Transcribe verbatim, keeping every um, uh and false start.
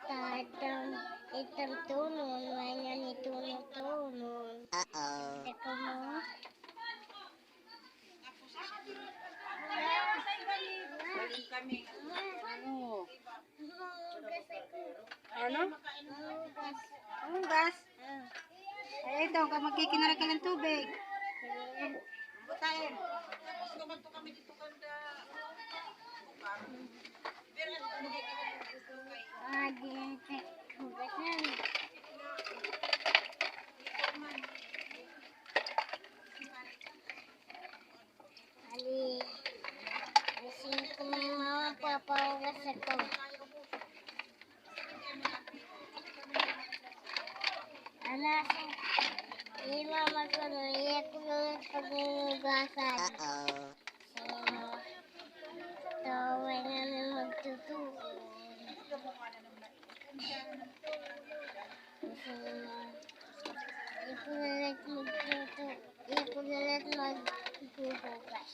Tatam, itam tunon, may nga ni tunon-tunon. Uh-oh. Teka mo. Ano? Ano? Hugas. Ay, ito, magkikinara ka ng tubig. Butayin. Ah, di, hugas na. Ali, alisin ko may mga papahugas ako. Ana, si mama ko na, iya ko na paghuhugasan. Uh-oh. So, tawag na na magtutuon. Kasi, ipulalit magluto, ipulalit maghuhugas.